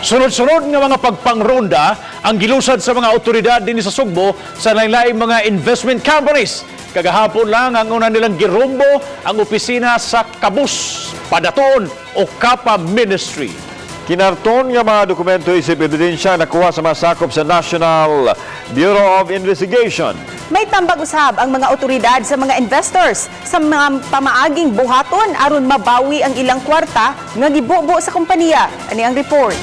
Sunod-sunod nga mga pagpangronda ang gilusad sa mga otoridad dinhi sa Sugbo sa lain-laing mga investment companies. Kagahapon lang ang una nilang girumbo ang opisina sa Kabus, Padatoon o Kapa Ministry. Kinarton nga mga dokumento isip ebidensya nakuha sa mga sakop sa National Bureau of Investigation. May tambag usab ang mga otoridad sa mga investors sa mga pamaaging buhaton aron mabawi ang ilang kwarta nga gibubo sa kompanya. Ani ang report.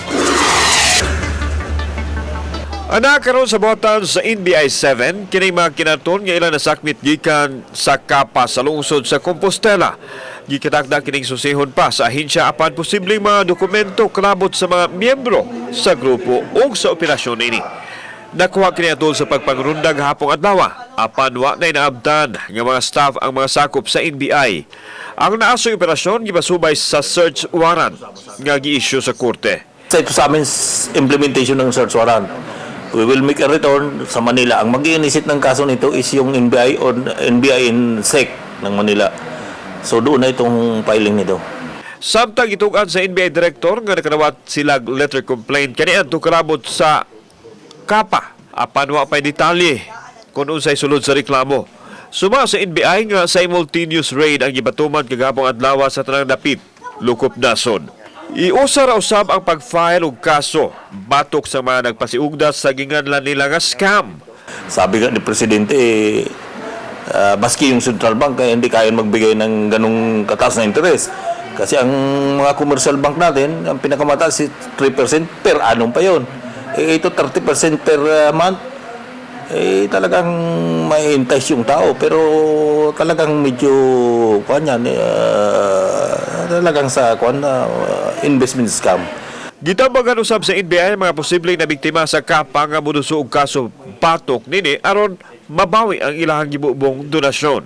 Ana karon sa buhatan sa NBI 7 kini mga kinarton nga ilang nasakmit gikan sa Kapa sa lungsod sa Compostela. Gikatakda kining susihon pa sa ahensya apan posibleng mga dokumento kalabot sa mga miyembro sa grupo ug sa operasyon ini. Nakuha kini atol sa pagpangrunda gahapong adlaw apan wa na inaabtan nga mga staff ang mga sakop sa NBI. Ang naasoy operasyon gipasubay sa search warrant nga gi-issue sa korte. Sa ito sa amin implementation ng search warrant. We will make a return sa Manila. Ang mag-initiate ng kaso nito is yung NBI on NBI in SEC ng Manila. So doon na itong filing nito. Samtang gitug-an sa NBI Director nga nakanawat sila letter complaint kaniadto kalabot sa Kapa apan wa pay detalye kung unsay sulod sa reklamo. Suma sa NBI nga simultaneous raid ang gibatuman kagahapong adlaw sa tanang dapit lukop nason. Iusa ra usab ang pag-file og kaso batok sa mga nagpasiugda sa ginganlan nila nga scam. Sabi nga ni Presidente, eh, maski yung central bank eh, hindi kaya magbigay ng ganong kataas na interest. Kasi ang mga commercial bank natin, ang pinakamataas is 3% per annum pa yon. Eh, ito 30% per month, eh talagang may entice yung tao, pero talagang medyo kuan yan eh, talagang sa kuan na investment scam. Gitambagan usab sa NBI ang mga posibleng na biktima sa Kapa nga moduso og kaso batok nini aron mabawi ang ilahang gibubong donasyon.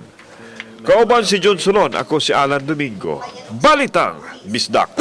Kauban si John Solon, ako si Alan Domingo. Balitang Bisdak.